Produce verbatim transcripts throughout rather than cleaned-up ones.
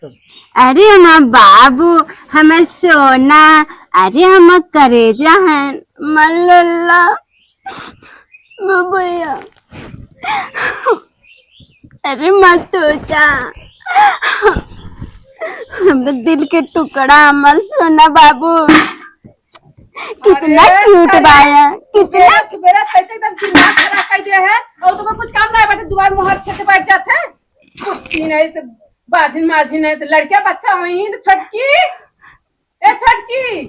अरे हमार बाबू, हमार सोना, अरे हमार करेजा है, मल्लल्ला, मैं भैया, अरे मत सोचा, हमरे दिल के टुकड़ा, हमार सोना बाबू, कितना अरे, cute अरे, बाया, कितना सुबेरा सुबेरा तैते एकदम दिमाग खराब कर दिया है। और तो कुछ काम नहीं, बैठे दुआर मुहर छेद बैठ जाते हैं। कुत्ती नहीं तो बाजिन माझी नहीं तो लड़किया बच्चा वही तो छोटकी। ए छोटकी।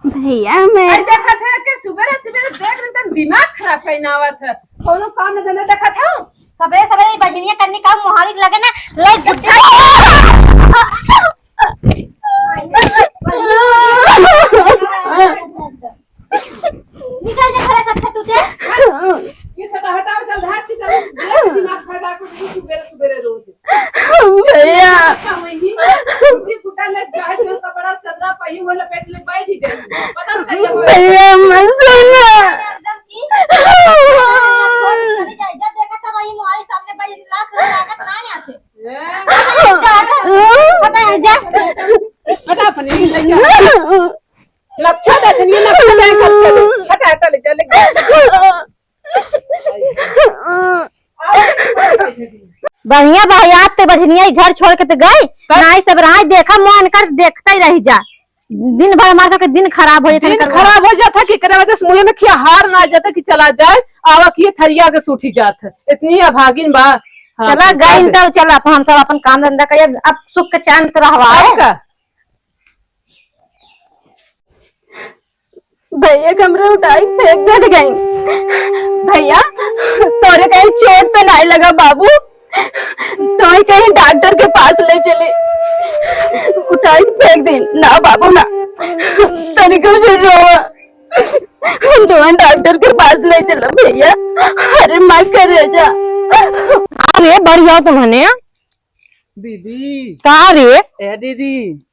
भैया मैं अरे देखा थे कि सुबेरे सुबेरे देख रहे तन दिमाग खराब कहीं ना आवत है। कोनो काम न धंधा देखा था। सबेरे सबेरे ई बजनिया करनी का मोहारी लगे ना। ले गुट्ठा। निकल जा घर से तू ते। ये सटा हटाओ, चल, भाग के चल, दिमाग खराब कर दी सुबेरे सुबेरे रोज। भैया। अच्छा, वही, टूटी फूटा ले, चाहे जो कपड़ा, चदरा, पही वो लपेट ले, बैठ ही जाए। पता नहीं कहिए वो भैया, मत सुनो। एकदम की। चले जाए, जब देखा था वही मोहारी सामने बैठ, लात लागत ना यहाँ से। ए? हटा, हटा, हटा, जा। हटा अपने, ले जा। नक्शा देख लिए, नक्शा देख, नक्शा देख। हटा, हटा, ले जा, ले जा। बढ़िया बा, याद ते बजनिया ई घर छोड़ के ते गई, का? नाई सब राज देखा, मन कर देखते ही रह जा। दिन भर हमारे सबके दिन खराब हो जाता दिन है। खराब हो जाता है कि करे वजह से मुँह में खिया हार ना जाता कि चला जाए, आवा कि ये थरिया के सूठी जात है। इतनी अभागिन बा। हाँ, चला तो गई का तो चला, अब हम सब अपन काम धंधा करिए, अब सुख के चैन से रहवा है। का? भैया के हमरा उठाई फेंक देत गई। भैया, तोरे कहीं चोट तो नहीं लगा बाबू? तोहे कहीं डॉक्टर के पास ले चली। उठाई फेंक दे। ना बाबू ना, तनिको जो रोवा। हम दोनों डॉक्टर के पास ले चलो भैया। अरे माँ करेजा। अरे बढ़िया तुम्हने। दीदी। का रे? ए दीदी,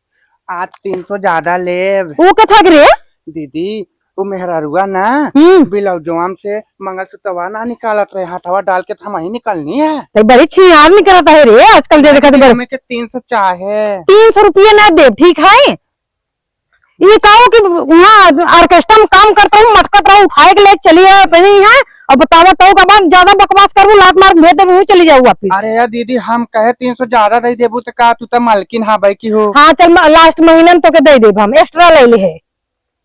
आज तीन सौ ज्यादा लेब। ऊ कथा के रे? दीदी, वो मेहरारुआ ना, हम्म। ब्लाउजवा में से मंगलसूत्रवा ना निकालत रहे, हाथवा डाल के त हमही निकलनी है। तो बड़ी छिनार निकलत है रे, आजकल दे देखा तो बड़- हमें के तीन सौ चाहे। तीन सौ रुपये ना देब, ठीक है? ये कहो कि वहाँ orchestra में काम करत रहू, मटकत रहू, उठाए के ले चली आए, पहनी है, और बतावा तो का बाद ज्यादा बकवास करबू, लात मार भेज देबू, चली जाऊ वापिस। अरे यार दीदी, हम कहे तीन सौ ज्यादा दे देबू तो का तू तो मालकिन हाँ भाई की हो। हाँ चल, म-, last महीना में तोके दे देब हम, extra ले ले है।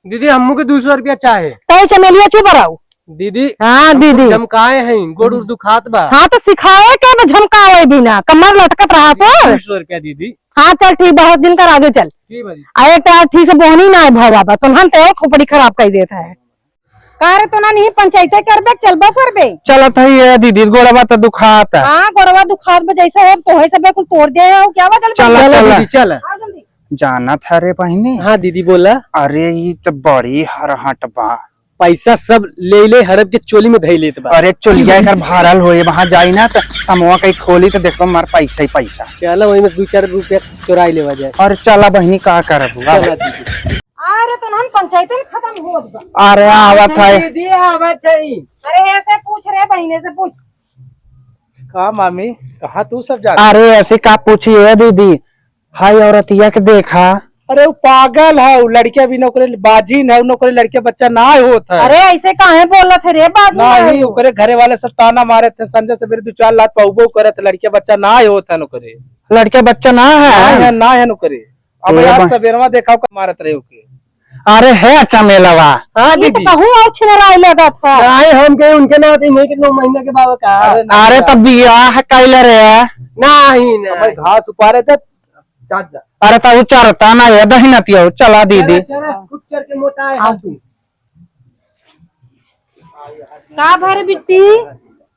दीदी, हमू के दू सौ रुपया चाहे। तय चमेलिया चुप रहो। दीदी, हाँ, हम दीदी। झमकाए हैं, गोड़ उड़ दुखात बा। हाँ, तो सिखाए के बा झमकावे बिना, कमर लटकत रहा तो। दू सौ रुपया दीदी। हाँ, चल ठीक बा, बहुत दिन कर आगे चल। ठीक बा दीदी। आ एक तो ठीक से बोहनी ना है भवा बा, तो हम तो खोपड़ी खराब कर देता है। का रे, तो ना नहीं पंचायते करबे, चलबो करबे? चलत है ये दीदी, गोड़वा तो दुखात है। हाँ, गोड़वा दुखात बा, जैसे हो तोहे सबे कुल तोड़ दे हो, क्या बा, चल चला, चला। चला। दीदी, चला। आ जल्दी। जानत है रे बहिनी। हाँ दीदी, बोला। अरे, ई तो बड़ी हरहट बा। पैसा सब ले ले, हड़प के चोली में धई लेत बा। अरे, चोलिया एकर भरल होए, वहाँ जाई ना त समूह कहीं खोली त देखबो मार पैसा ही पैसा। चलो, वही में दू चार रुपया चुराई लेवा जाए। अरे चला बहिनी, का करबू? चला दीदी। अरे तो नहन पंचायते न खत्म होत बा। अरे आवत है। दीदी आवत है। अरे ऐसे पूछ रे, बहिने से पूछ। का मामी, कहाँ तू सब जात? अरे ऐसे का पूछी है दीदी, हाय औरतिया के देखा। अरे, वो पागल है, वो लड़किया भी नौकरी बाजिन है, नौकरी लड़किया बच्चा ना होत है। अरे, ऐसे काहे बोलत है रे, बाजिन नहीं, है वो। ओकरे घरे वाले सब ताना मारे थे, संजय से मेरे दो चार लाख पाउबो करे थे, लड़किया बच्चा ना होत है नौकरी। लड़किया बच्चा ना है? ना है, ना है नौकरी। अब ए यार बा- सबेरवा देखा का मारत रहे ओके। अरे है चमेलवा। हाँ ये तो दीदी। कहूँ और छिनराई लगा था। नहीं, हम के उनके ना होते, नहीं कितना महीने के बाबा का। अरे ना अरे यार। तो बियाह कैले रे। नहीं, नहीं। भाई घास उपारे थे, जा, जा। अरे तो उ चरता ना है, दहिनतिया, चला दीदी। चला, चला, खुद चर के मोटा है हाँ तू। का भर बिट्टी?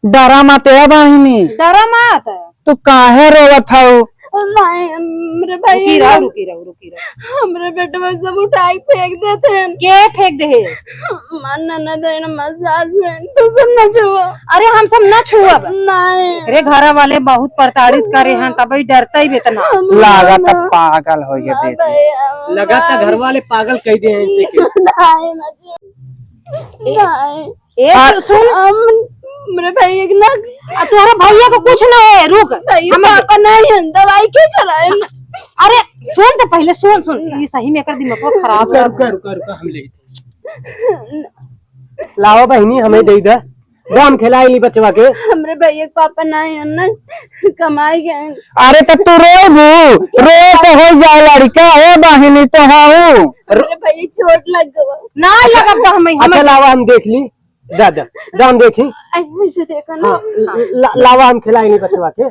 डरा मत ए बहिनी। डरा मत। तू काहे रोवत हऊ? नहीं, हमरे भाई रुकी रहो, हम रुकी रहो, रुकी रहो। हमरे बेटवा सब उठाई फेंक देते हैं। के फेंक दे है? हमार ननद है ना, हमार सास है, तू सब ना छुआ। अरे हम सब ना छुआ बा। नहीं। अरे घर वाले बहुत प्रताड़ित करे हैं, तब ही डरता ही बेतना। हम लागत ना। पागल हो गया ना बेटी। भैया, लगा था ना। घर वाले पागल कह दे हैं इनसे के। नहीं, ना छुआ। ए, नहीं। ए, आ, सु-, सुन। हम, मेरे भैया के ना। आ, तोहरा भैया को कुछ ना है, रुक। भैया हम पापा नहीं है, दवाई के कराए ना। अरे सुन तो पहिले, सुन, सुन, ई सही में एकर दिमाग खराब रुका, है। रुका, रुका, रुका, हम ले लावा बहिनी, हमें दे दे। दे, हम खिलाई ली बचवा के। हमरे भैया के पापा ना है ना, कमाई गए। अरे तो तू रोबू, रो से हो जाए लड़का, ए बहिनी तो हाउ। हमरे भैया चोट लग गवा। ना लगब तो हमें, अच्छा हमें लावा हम देख ली। दा, दा, दा हम देखी। ऐसे देखो ना। हाँ, ल-, ल-, लावा हम खिलाई ली बचवा के।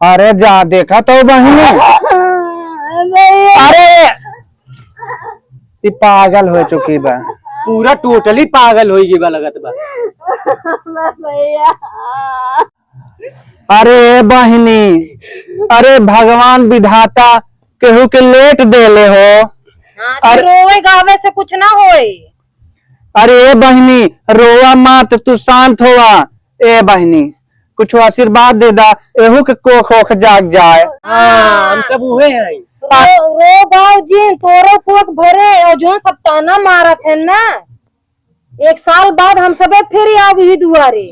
अरे जा देखा तो बहिनी। अरे, अरे, ई पागल हो चुकी बा। पूरा totally पागल हो गई बा लगत बा। भैया। अरे बहिनी, अरे भगवान विधाता केहू के लेट देले हो। हाँ, तो अरे रोवे गावे से कुछ ना होए। अरे ए बहिनी, रोवा मत, तू शांत होवा। ए बहिनी, कुछ आशीर्वाद दे दा, एहू के कोख ओख जाग जाए। हाँ, हम सब उहे हैं। रो, रो गाओ जिन, तोरो कोख भरे, और जोन सब ताना मारत है ना, एक साल बाद हम सबे फिर आऊ ही दुआरे।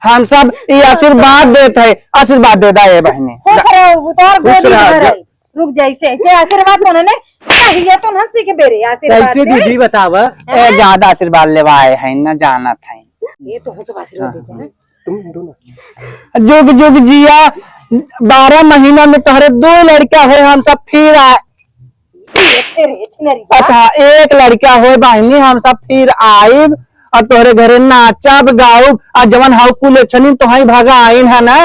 हम सब ई आशीर्वाद देत है, आशीर्वाद दे दा ए बहिनी। खुश रहो, तोर खुश गोदी रहो। भर है। रुक जा, ऐसे, ऐसे आशीर्वाद तो उन्होंने चाहिए तो ना सीख बेरे आशीर्वाद कैसे दे। दीदी बतावा? ए, ज्यादा आशीर्वाद लेवा आए हैं, ना जानत हैं। ये तो हम सब आशीर्वाद हाँ, देते हैं। तुम दो ना। जुग जुग जिया, बारह महीना में तोहरे दो लड़का होए, हम सब फिर आ-, ये फिर ये छिनरी बा। अच्छा, एक लड़का होए बहिनी, हम सब फिर आइब और तोहरे घरे नाचब गाउब, और जवन हाउ कुल छनी तोहाई भगा आइन है ना।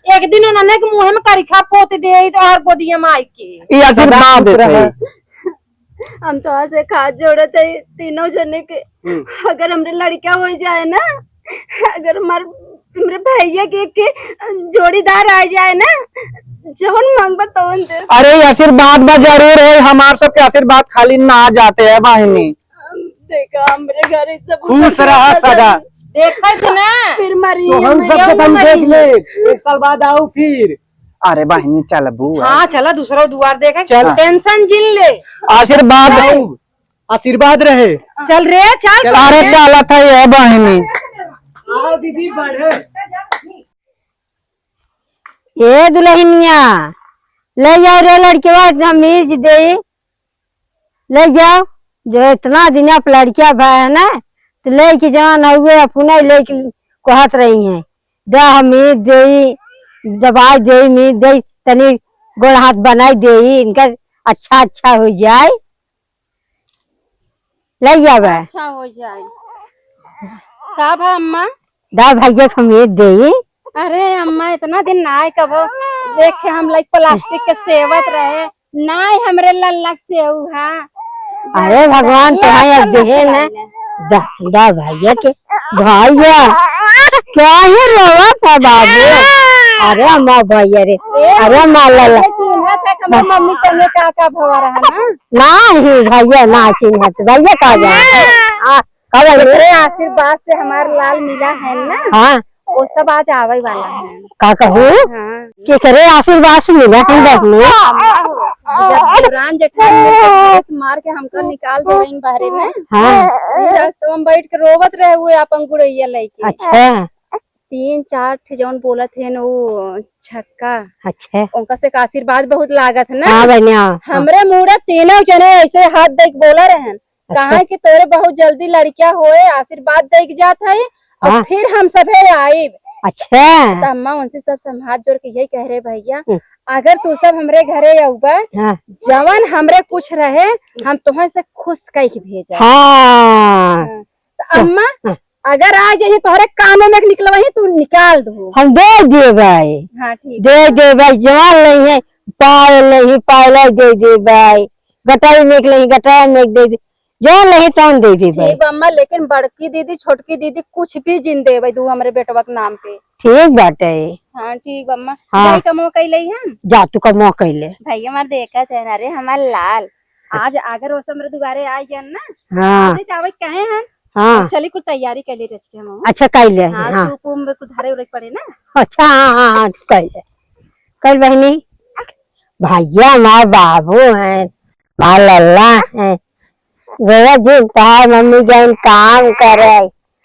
एक दिन उन्होंने के मुंह में करिखा पोत दे तो हर गोदिया में आई के। ई आशीर्वाद सदा खुश देते रहे। हैं। हम तोहसे हाथ जोड़त है तीनों जने के। हम्म। अगर हमरे लड़का हो जाए ना, अगर हमार, हमरे भैया के, के जोड़ीदार आ जाए ना, जवन मांगबा तवन दे। अरे आशीर्वाद बा जरूर है, हमार सबके आशीर्वाद खाली ना जाते है बहिनी। देखा हमरे घर सब खुश रहा सदा। देखा तो ना। फिर मरी तो हम हमरे सबके हम मरी। देख ले, एक साल बाद आओ फिर। अरे बहिनी चलबू है। हाँ चला दूसरा दुआर देखे। चल। Tension जिन ले। आशीर्वाद। आशीर्वाद रहे। चल रे, चल। अरे चलत है ये बहिनी। आओ दीदी, बढ़े। ए दुल्हनिया, ले जाओ रे लड़कवा के हम मीज देई, ले जाओ। जो इतना दिन आप लड़किया भा है ना, तो लेके जवान हुए अपने लेके कहत रही हैं, दे हम मीज देई, दवाई देई, मीज देई, तनी गोड़ हाथ बनाई देई, इनका अच्छा अच्छा हो जाए। ले जावे। अच्छा हो जाए। का भा अम्मा? दा भैया के हम मीज देई। अरे अम्मा, इतना दिन ना आए कबो। देख के हम लाइक प्लास्टिक के सेवत रहे, ना आए हमरे लल्ला के सेऊ हा। अरे भगवान, ना तोहाई अब देहे ना। दा, दा भैया के, भैया, काहे रोवत है बाबू? अरे अम्मा भैया रे, अरे अम्मा लल्ला। ये चिन्हा था कि हमार मम्मी संगे का का भवा रहा ना? नाही भैया, ना चिन्हत, भैया का जाने? आ, का बोले? तेरे आशीर्वाद से हमार लाल मिला है ना? हाँ। वो सब आज आवे वाला है। का कहू? हाँ। केकरे आशीर्वाद से मिला हम बहिनी? अम्मा हो, जब शिवराम जेठानी ने सब पुलिस मार के हमका निकाल दे रही बाहरे में, हाँ। फिर आज तो हम बैठ के रोवत रहे हुए अपन गुड़ैया लेके। अच्छा। तीन चार ठे जौन बोलत है न वो छक्का। अच्छा। उनका से का आशीर्वाद बहुत लागत है ना। हाँ बहिनी, हाँ। हमरे मुड़े तीनों जने ऐसे हाथ दे के बोला रहन, अच्छा। कहा कि तोरे बहुत जल्दी लड़किया होए, आशीर्वाद दे के जात है और हाँ। फिर हम सभे आइब। अच्छा। तो अम्मा उनसे सब हम हाथ जोड़ के यही कह रहे भैया, हम्म। अगर तू सब हमरे घरे अउबा, हाँ। जवन हमरे कुछ रहे, हम तुम्हें से खुश कह के भेजा। हाँ। हाँ। तो अम्मा, हाँ। अगर आ जाइए तोहरे कानों में निकलवाई, तू निकाल दो। हम दे देबै। हाँ, ठीक दे है। देबै, जवान नहीं है, पायल नहीं, पायल दे देबै, गटाई में नहीं, गटाई में दे दे, जौन नहीं तौन दे देबै। ठीक बा अम्मा, लेकिन बड़की दीदी, छोटकी दीदी कुछ भी जिन देबै, दू हमरे बेटवा के नाम पे। ठीक बाटे। हाँ, ठीक बा अम्मा। हाँ। जाई कमवा कइले हम। जा तू कमवा कइले। भैया हमार देखत है ना रे, हमार लाल। आज अगर वो हमरे दुआरे आ गया ना, हाँ। आज आवे कहे हम, हाँ। अब चली कुल तैयारी कर ले रच के हम। अच्छा, कर ले, हाँ, हाँ। सूप उप में कुछ धरे उरे के पड़े ना। अच्छा, हाँ, हाँ, हाँ, कर ले। कर बहिनी, भैया हमार बाबू हैं, हमार लल्ला हैं। भैया जी, तोहार मम्मी गइन काम करे।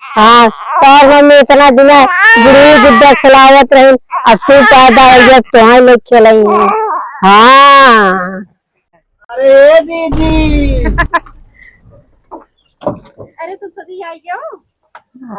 हाँ, तोहार मम्मी इतना दिन बुढ़ी गुड्डा खिलावत रही, अब तू पैदा हो गया, तोहार लोग खिलाई हैं। हाँ। अरे दीदी। अरे, तुम सभी आई गयो?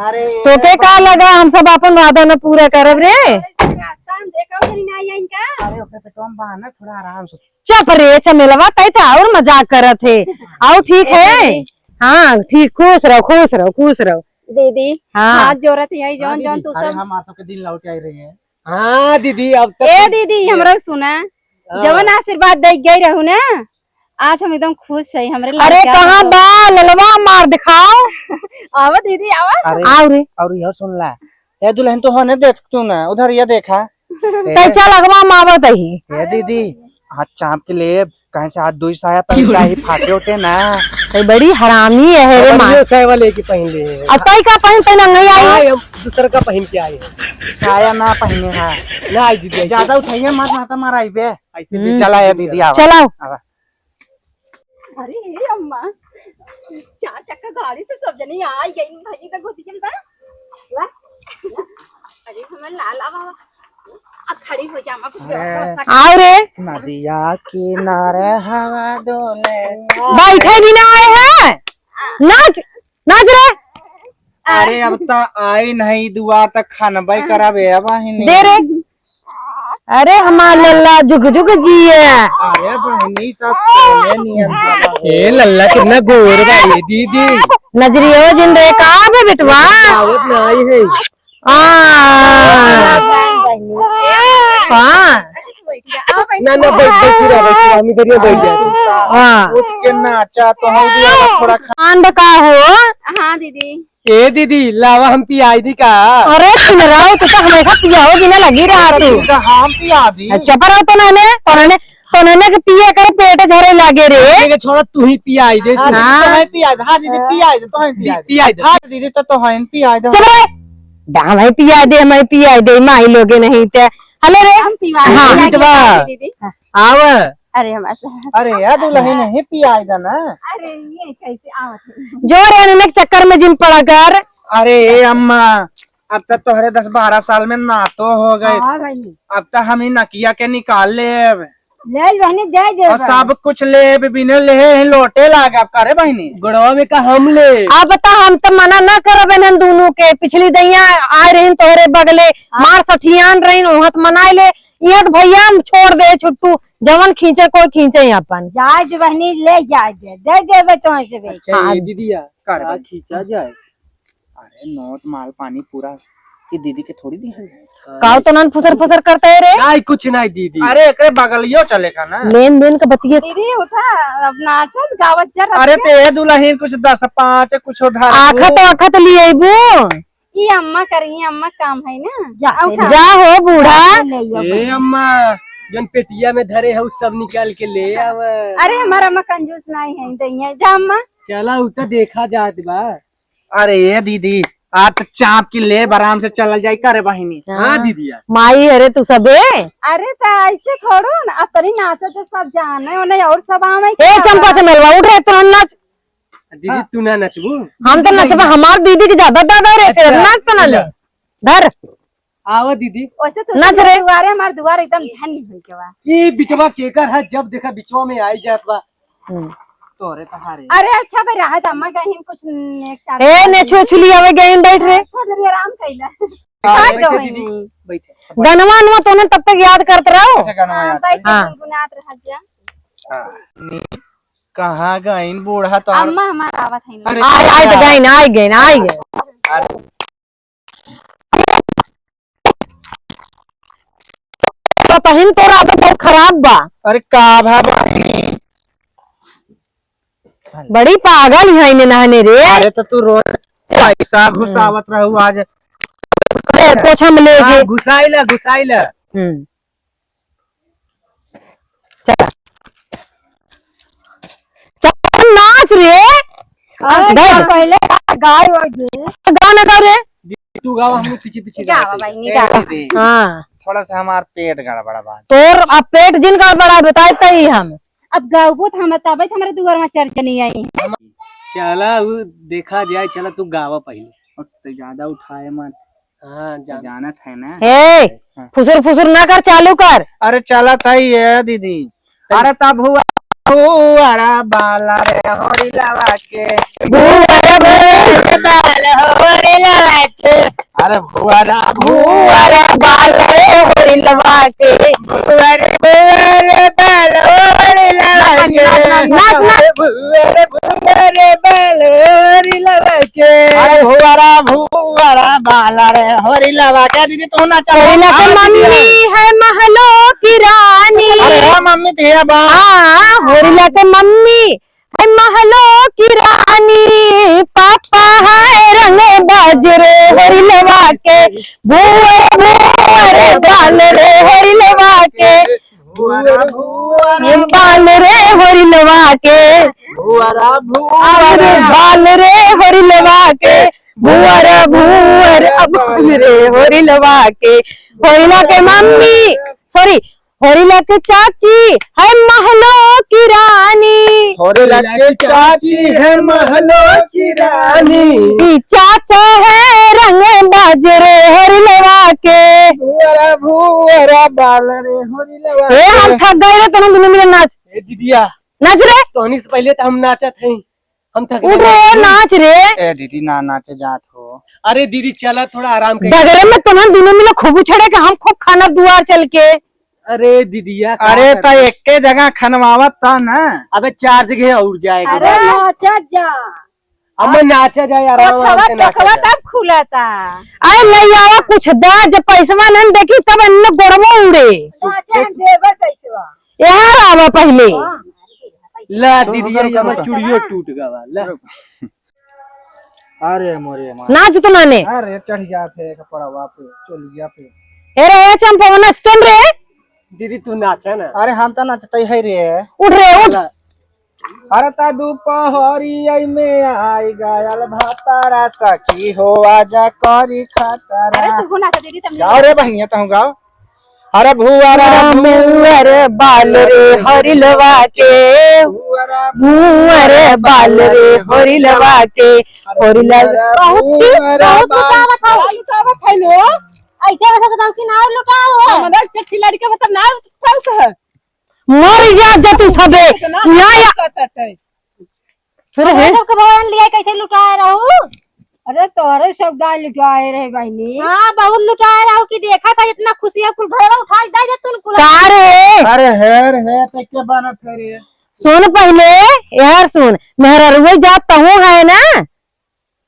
अरे, तोके का लगा, हम सब अपन वादा न पूरा करब रे? अरे, रास्ता हम देखा, उधर ही ना आई इनका। अरे, ओकरे पेटवा में बा ना, थोड़ा आराम से। चुप रे चमेलवा, तै तो और मजाक करत है। आओ, ठीक है? हाँ, ठीक, खुश रहो, खुश रहो, खुश रहो। दीदी, हाँ। हाथ जोड़त है, हाँ जौन जौन दीदी। तू अरे, सब हमार सबके दिन लौट आई रही है। हाँ दीदी, अब तक ए दीदी, हमरा सुना, हाँ। जवन आशीर्वाद दे गई रहू ना, आज हम एकदम खुश है। हमरे अरे, लड़का कहाँ बा ललवा, मार दिखाओ। आवा दीदी, आवा। अरे, आओ रे। और यह सुन ला, ए दुल्हन, तो होने देख तू ना, उधर ये देखा। ए, तै चल अगवा, हम आवत ही। ए दीदी, हाथ चाप के ले, कहीं से हाथ दुई साया पहन के आई, फाटे उठे ना। तै बड़ी हरामी है रे माँ। साया वाले की पहन ले। अब तै का पहन, तै नंगई आई? नहीं, हम दूसर का पहन के आए हैं। साया ना पहने है। ना आई दीदी, ऐसे। ज्यादा उठाइए मत, माता मारा आई बे। ऐसे हम्म। चला या दीदी, आवा। चलाओ। आवा। अरे ए अम्मा, चार चक्का गाड़ी से सब जने आई गई भाई, इधर घुस गई ना। ला, ला। अरे हमर लाला बाबा, अब खड़ी हो जा, अम्मा, कुछ व्यवस्था अरे। व्यवस्था कर। आओ रे। नदिया किनारे हवा डोले। बैठे भी ना आए हैं। नाच, नाच रे। अरे अब त आई नहीं दुआ त खानबे करबे अब बहिनी। दे रे। अरे हमार लल्ला जुग जुग जिए। अरे बहिनी, त सोने नियन बा। ए लल्ला, कितना गोर बा ये दीदी। नजरियो जिन रे का बे बेटवा। आवत ना आई है। हाँ। हाँ। ना, ना, बैठ, बैठ, पूरा बैठ, हम इधर ही बैठ जाते हैं। हाँ। उठ के नाचा तो हम भी अब थोड़ा खा- खान बका हो। हाँ दीदी। ए दीदी, लावा हम पियाई दी का? अरे छिनराव, तू तो हमेशा पियाओ बिना लगी रहा तू। तो हम पिया दी। चुप रहो तो नैने, तो नैने, तो नैने के पिए कर पेट झरे लागे रे। ये छोड़ा, तू ही पियाई दे। हाँ, हाँ। तो है पिया दे। हाँ दीदी, पियाई दे, तो है पियाई दे। पियाई दे। हाँ दीदी, तो, तो है पियाई दे। चुप रे। हम ही पियाई दे, हम ही पियाई दे, माई लोगे नहीं ते। हेलो रे। हम पिवा हाँ। दे, बिटवा। दीदी। आव। अरे हमारे साथ। अरे यार, दुल्हन नहीं पियाई दे ना। अरे ये कैसे आवत है? जो रे, अनेक चक्कर में जिन पड़ा कर। अरे ए अम्मा, अब त तोहरे दस बारह साल में नातो हो गए। हाँ भाई। अब त हम ही नकिया के निकाल लेब। ले बहनी, दे दे और बहनी। सब कुछ लेब, बिना लेहे ही लोटे लाग। अब करे बहनी। गोड़वा में का हम ले। अब त हम त मना न करबे हन दोनों के। पिछली दैया आए रहिन तोहरे बगले, हाँ। मार सठियान रहिन, ओहत मनाए ले। इहाँ त भैया हम छोड़ दे छुट्टू, जवन खींचे कोई खींचे अपन। जाए दे बहनी, ले जाए दे, दे देबे तो ऐसे बे। अच्छा, हाँ। ये दीदिया, का रे का भाई? खींचा जाए? अरे नोट माल पानी पूरा कि दीदी के थोड़ी दिहल जाए। काव तो नन फुसर फुसर करते है रे? नहीं, कुछ नहीं दीदी। अरे एकरे बगलियो चले का ना। लेन देन का बतिये। दीदी उठा, अब नाचत गावत जा अरे रखिया। ते दुल्हन कुछ दस पाँच कुछ उधार आखत आखत लिए अइबू। ई अम्मा करिही, अम्मा काम है ना। जा, आ, उठा। जा हो बूढ़ा। ले आइयो ए बहन। अम्मा, जौन पेटिया में धरे है, उ सब निकाल के ले आवा। अरे, हमार अम्मा कंजूस नाहीं है, दइया। जा अम्मा। चला, उ त देखा जात बा। अरे ए दीदी, आज त चाप के ले आराम से चलल जाई करे बहिनी। हाँ, हाँ। दीदिया। माई, अरे तू सबे। अरे, त ऐसे थोड़ो ना, अब तनी नाचो तो सब जाने, ओने और सब आवे ए, चंपा चमेलवा, उठ रे, तुरंत नाच। दीदी, हाँ। तू ना नचबू? हम तो नचबा, हमार दीदी के ज्यादा दर्द है रे, अच्छा, नाच तो ना ले। ले। धर। आवा दीदी। वैसे तो नाच रे। दुआरे, हमार दुआर एकदम धन्य हो गया बा। ई बिटवा केकर है, जब देखा बिचवा में आई जात बा। हम्म। तोरे तहारे। अरे अच्छा भाई, रहा था, अम्मा कहीं कुछ न-, एक चार ए, ने छुए छुली आवे गइन बैठ रे। हाँ, थोड़ी देर आराम कइला। अरे, बैठे दीदी, बैठे। गनवा अनवा तोने तब तक याद करत रहो। अच्छा, गनवा हाँ, याद बैठ के हाँ। गुनगुनात रह जा। हाँ। कहाँ गइन बूढ़ा तो अम्मा हमार आवत है। अरे, आइ, आइ त गइन, आइ गइन, आइ गइन। अरे। तो तहिन तोर आदत बहुत खराब बा। अरे का भा बहिनी? बड़ी पागल है इन्हें नहने रे। अरे तो तू रोज पैसा घुसावत रहू आज। ए, पोछा में ले हाँ, के। घुसाइला, घुसाइला। हम्म। चल। चल, नाच रे। हाँ, बैठ। पहले गाय वाय दे। गाना गा रे। तू गावा, हम लोग पीछे पीछे गावा गाते। भाई, नहीं ए, गावा। दीदी, हाँ। थोड़ा सा हमार पेट गड़बड़ा बा। तोर अब पेट जिन गड़बड़ा, बताए तई हम। अब गावबो त हम तबे त हमरे दुआर में चर जनी आई। चला, उ देखा जाए, चला तू गावा पहले। और तो ज्यादा उठाए मत। हाँ, जान- जानत है ना। हे, हाँ। फुसुर फुसुर ना कर, चालू कर। अरे चलत है ये दीदी। अरे तब हुआ, हुआ रे बाल रे होरी लवा के। हुआ रे बाल रे बाल होरी लवा के। अरे भुअरा भुअरा बाल रे होरी लवा के। भुअरे भुअरे बाल होरी लवा के। नाच, नाच। भुअरे भुअरे बाल होरी लवा के। अरे भुअरा भुअरा बाल रे होरी लवा के। दीदी तू नाच। होरी लवा के मम्मी है महलों की रानी। अरे हाँ मम्मी, तो ये बा। हाँ, होरी लवा के मम्मी है महलों की रानी, पापा है रंगबाज रे होरी लवा के, भुअर भुअर बाल रे होरी लवा के, भुअर भुअर ये बाल रे होरी लवा के, भुअर भुअर बाल रे होरी लवा के, भुअर भुअर बाल रे होरी लवा के, होरी लवा के मम्मी, सॉरी, होरी लवा के चाची है महलों की रानी। होरी लवा के चाची है महलों की रानी। ई चाचा है रंगबाज रे होरी लवा के। भुअरा भुअरा बाल रे होरी लवा के। ए, हम थक गए रे, तोहन दुनो मिले नाच। ए दीदिया, नाच रे। तोहनी से पहले तो हम नाचत हई, हम थक उठ गए। रे, नाच रे। ए दीदी ना नाचे जात हो। अरे दीदी चला थोड़ा आराम कर। डगरे में तोहन दुनो मिले खूब उछड़े के, हम खूब खाना दुआर चल के। अरे दीदिया, का अरे, करत तो है? एक्के जगह खनवावत था ना। अबे, चार जगह और जाएगा। अरे, नाचा जा। अम्मा, नाचा जाए, आराम आराम से नाचा जाए। तब खुला था। अरे, ले आवा कुछ दा, जब पैसवा नहीं देखी, तब इन्ने गोड़वा उड़े। नाचा हम देबे पैसवा। यहाँ आवा पहले। हाँ। ला, सुन, दीदिया, रुक, ये रुक, हमार रुक। चूड़ियो टूट गवा, ला। रुक। अरे मोरे माँ। नाच तो नाने। अरे चढ़ गया थे कपड़वा पे, चोलिया पे। ए रे, ए चंपा, नाचतन रे। दीदी, तू नाचा ना। अरे हम तो नाचते है रे। उठ रे, उठ। अरे ता दुपहरी आई में आई गयल भातारा, सखी हो आजा करी खतरा। अरे तू नाचा दीदी, तब गाओ रे बहनिया, तहूँ गाओ। अरे भुअरा भुअर बाल रे होरिलवा के, भुअरा भुअर बाल रे होरिलवा के, होरिलवा। बहुत, बहुत लुटावत हो। लुटावत है लो। ऐसे वैसे बताओ कि ना लुटाओ है। हमारा चट्टी लड़के मतलब ना लुटाओ है। मर जा, जा तू सबे। ना, ना या। अरे तोहरे हे। सबके भगवान लिया कैसे लुटाए रहू? अरे तोहरे सब दाई लुटाए रहे बहिनी। हाँ, बहुत लुटाए रहू कि देखा था इतना खुशी है, कुल भरवा उठाए दे जे तू कुल। का रे? अरे हेर, हे ते के बनत है रे? सुन पहले, यार सुन, मेहररुए जात तहूँ है ना,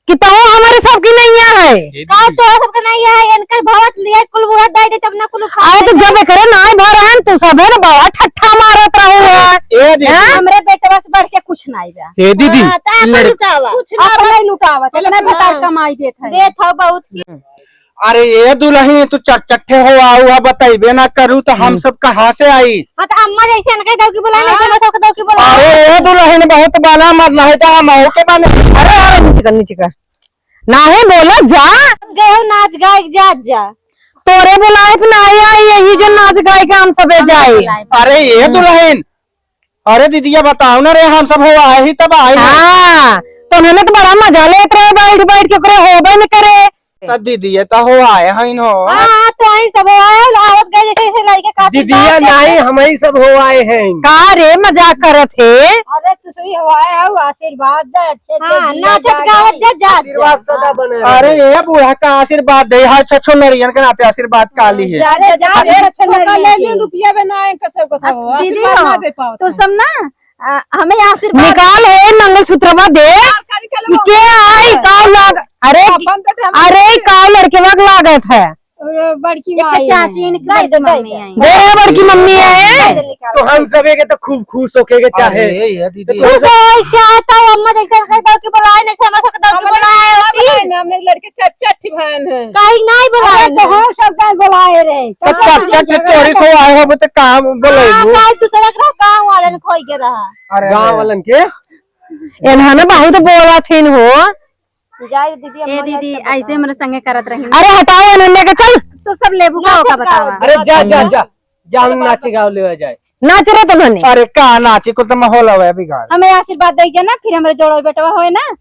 कि तहूँ हमारे सबकी नैया है। का तोहरे सबके नैया है, इनकर भवत लिया कुल बुढ़ा दे दे तब ना कुल उठा अरे तो ले। जब एकरे नाई भर है, तू सबे ना बड़ा ठट्ठा मारत रहू है। ए दीदी। हाँ? हमरे बेटवा से बढ़ के कुछ नाई बा। ए दीदी, हाँ, तो ई अपन लड़- लुटावा। कुछ ना अपन बा। नहीं लुटावा, पहले इतना सुना। भतार कमाई देत है। देत हो बहुत की। अरे ए दुलही, तू चट चट्ठे हो आऊ है, बतइबे ना करू तो हम हम्म। सब कहाँ से आई? हाँ, तो अम्मा जैसे इनके दौकी बुलाए, हाँ। नहीं तो सबके दौकी बुलाए। अरे ए दुलही ने बहुत बाना मत नहीं तो हम आऊ के बाने। अरे, अरे, नीचे कर, नीचे कर। नाहीं बोलो, जा। गयो नाच गाए के जात जा। तोरे बुलाए के नाहीं आई, यही जो नाच गाए के हम सबे जाए। अरे ए दुलहिन, अरे दीदिया बताओ ना रे, हम सब हो आए ही तब आए ही। हाँ, तो उन्होंने तो बड़ा मजा लेत रहे, बैठ बैठ के ओकरे होबे न करे। तो दीदिया तो हो आए हैं न हो। हाँ, तो आई सब हो आए, आवत गए जैसे जैसे लड़के काफी दीदिया बात नहीं, हम ही सब हो आए हैं। का रे मजाक करत है? अरे तू सही हो आए हो, आशीर्वाद दे, अच्छे से हाँ, जिया नाचत जाए। गावत जा, जा, आशीर्वाद जा। सदा बने रहे। अरे ये बूढ़ा का आशीर्वाद दे, हाँ, छछो नरियन के नाते आशीर्वाद काली है। जा रे, जा रे, अरे, छछो नरियन के। रुपया बे ना है, कसो, कसो, अब दीदी आशीर्वाद हो, ना दे पाओ तो तुम। सब ना, आ, हमें आशीर्वाद निकाल है मंगलसूत्रवा दे। सरकारी के लोग के आई, का लाग-, अरे, अपन तो हम अरे, का लड़के वग लागत है। अरे, बड़की एक माई चाची है। इनकी दे दे, मम्मी दे। आई। दे रे, बड़की मम्मी है। तो हम सबे के तो खूब खुश होके के चाहे। अरे, ये दीदी। तो हम सब चाहता हूँ, अम्मा जैसे कह दो कि बुलाए, नहीं समझ सकता कि बुलाए होती। हमने लड़के चट चट ही भान है। काहे नहीं बुलाए अरे, तो ना? हम सब गाय बुलाए रहे। तो चट चट चोरी से आए हो, तो काम बोले हाँ, वो। काहे दूसरा का गाँव वाले ने खोई के रहा। अरे, गाँव वालन के? इन्होंने बहुत बोला थीन हो। जाए दीदी, ए अम्मा दीदी, जाए ऐसे हमरे संगे करत रही। अरे हटाओ अनन्या के, चल। तो सब लेबू का ओका बतावा। अरे जा, जा, जा, जा, हम नाचे गाँव ले जाए। नाच रे तुमने। अरे का नाचे को तो माहौल हवे बिगाड़। हमें आशीर्वाद दे जाना, फिर हमरे जोड़ो बेटवा होए ना,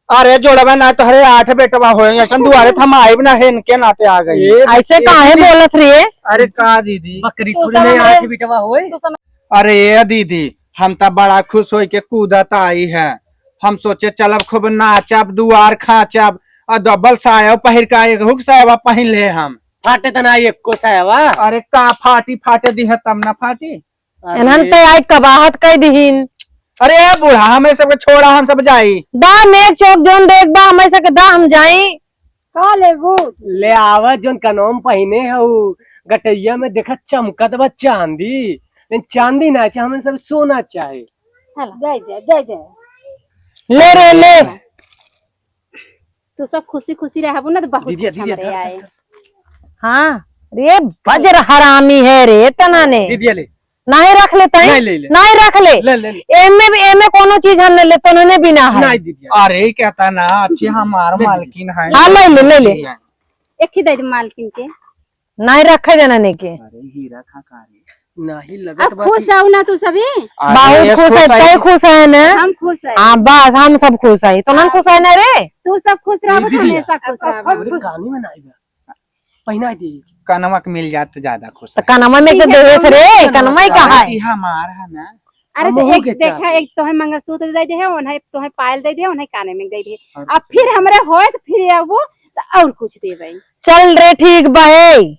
अरे जोड़वा ना, तोहरे आठ बेटवा होए, ऐसन दुआरे त हम आइब ना, है इनके नाते आ गई। ए, ऐसे ए, काहे दीदी। बोलत रही है? अरे का दीदी? बकरी तू थोड़ी सब नहीं, हमरे आठ बेटवा होए। तू सब अरे ए दीदी, हम त बड़ा खुश होई के कूदत आई है। हम सोचे चलब खूब नाचब, दुआर खाचब, आ डबल साया पहिर का एक हुक साया पहिन ले हम। फाटे त ना एको साया। अरे का फाटी, फाटे दी है तब ना फाटी। अरे। इन्हन ते आई कबाहत कई दिहिन। अरे ए बूढ़ा, हमें सबके छोड़ा, हम सब जाई। दा नेक चोक जोन देख बा, हमें सबके दा हम जाई। का लेबू? ले आवा, जोन कनवा में पहिने है, उ गटैया में देखा चमकत बा चांदी। लेकिन चांदी ना चाहे, हमें सब सोना चाहे। हेलो। दे दे, दे दे। ले रे, ले। तू सब खुशी खुशी रहबू ना, तो बहुत दीदी, कुछ दीदी, हमरे दे, आए। दे, दे। हाँ, रे बजर हरामी है रे, तना ने। दीदी, ले। नाही रख ले तई? नाही ले ले। नाही रख ले। ले, ले, ले। एमे भी, एमे कोनो चीज हम नहीं ले, तो उन्होंने भी ना है। नाही दीदी। अरे कहता ना, अच्छी हमार ले, ले। मालकिन है। हाँ, ले ले, ले ले। एक ही दे दे मालकिन के। नाही रखे देना ने के। अरे हीरा खा का रे? नाही लगत अब बा खुश कि हो ना तू सभी? अरे बहुत खुश है, तई खुश है ना? हम खुश है। हाँ, बस हम सब खुश है। तो नन हाँ। खुश है ना रे? तू सब खुश रहो, दीदी। हमेशा खुश रहो। अरे कानी में नाही बा। पहिना दे। कनवा के मिल जात तो ज्यादा खुश तो है। कनवा में तो ठीक है, देवे से रे, कनवा कनवा ही का कहा है। कि हमार है ना। अरे तो हमहू एक के देखा, चाही। एक तोहे मंगलसूत्र दे दे है, उन्हें तोहे पायल दे दे है, उन्हें काने में दे दे है। और अब फिर हमरे होए तो फिर अब वो तो और कुछ देबे। चल रे, ठीक बा, ए।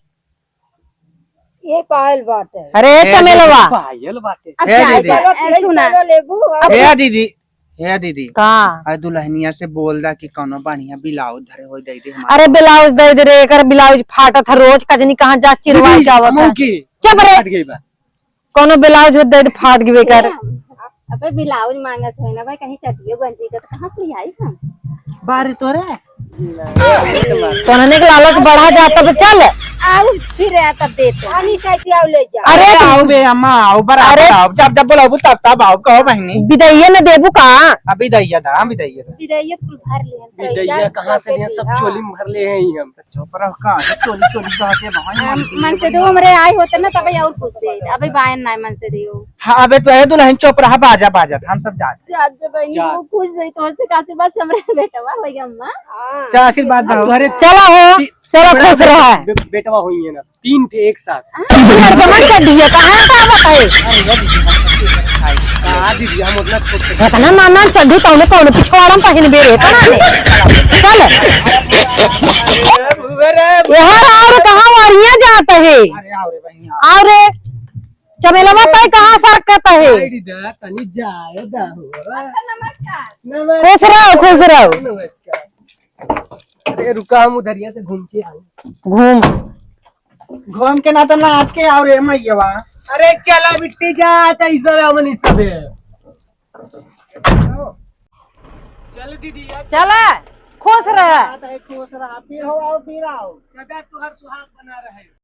ये पायल बाटे। अरे ए, चमेलवा। पायल बाटे। अब ए, चाहे दीदी। चलो, ए, सुना। चलो लेबू, अब ए, दीदी। हे दीदी, का? अरे दुल्हनिया से बोल दा कि कौनो बढ़िया ब्लाउज धरे हो दे दे हमारे। अरे ब्लाउज दे दे रे, एकर ब्लाउज फाटत है, रोज कजनी कहाँ जा चिरवा दीदी, के आवत है। चुप रे। फाट गई बा। कौनो ब्लाउज हो दे दे, फाट गई एकर। अबे ब्लाउज मांगत है ना भाई, कहीं चटियो गंजी का तो कहाँ से आई हम? बारे तोरे। तोहने के लालच बढ़ा जाता तो चल। आऊ फिर आ तब देते। खाली साइकिल आऊ ले जा। अरे अरे आओ बे अम्मा, आओ बराबर अरे आओ, जब जब बोलाबू तब तब आओ, कहो बहिनी। बिदैया न देबू का? अभी दैया दा, अभी दैया दा। बिदैया कुल भर ले। बिदैया कहाँ से दिया? सब चोली में भर ले हैं ही हम। चुप रहो, का है चोली चोली कहते भाई? मन से दो हमरे आए होते ना तब और कुछ दे। अबे बायन ना मन से दियो। हाँ, अबे तो ए दुल्हन चुप रहा, बाजा बाजत, हम सब जात। जात जे बहनी, जा। वो खुश है, तोहसे का आशीर्वाद से हमरे बेटवा होई अम्मा। हाँ। क्या आशीर्वाद अब दो? तोहरे चला हो, ती-, चला बड़ा खुश बे-, रहा। बे-, बेटवा होई है ना, तीन थे एक साथ। हाँ। लड़कमन कर दिया, कहाँ का बताए? अरे, वो भी हम सबके साथ खाए। का दीदी, हम उतना छोट से इतना नाम नाम चड्ढी तौने कौन पिछवाड़ा में पहिन बे रे, तना ने। चल। अरे, अरे, अरे। यहाँ और कहाँ वारियाँ जात है? अरे, आओ रे बहनी, आओ। और चमेलवा तय कहाँ सरकत है? साइड दा, तनी जाए दा हो। अच्छा, नमस्कार। नमस्कार। खुश रहो, खुश रहो। नमस्कार। अरे रुका, हम उधरिया से घूम के आए। घूम। घूम के ना तो नाच के आओ रे मैया। अरे चला बिट्टी जा, तैसा हमनी सबे। चल दीदी, यार। चला, खुश रह। खुश रह, फिर हो आओ, फिर आओ। सदा तुहर सुहाग बना रहे।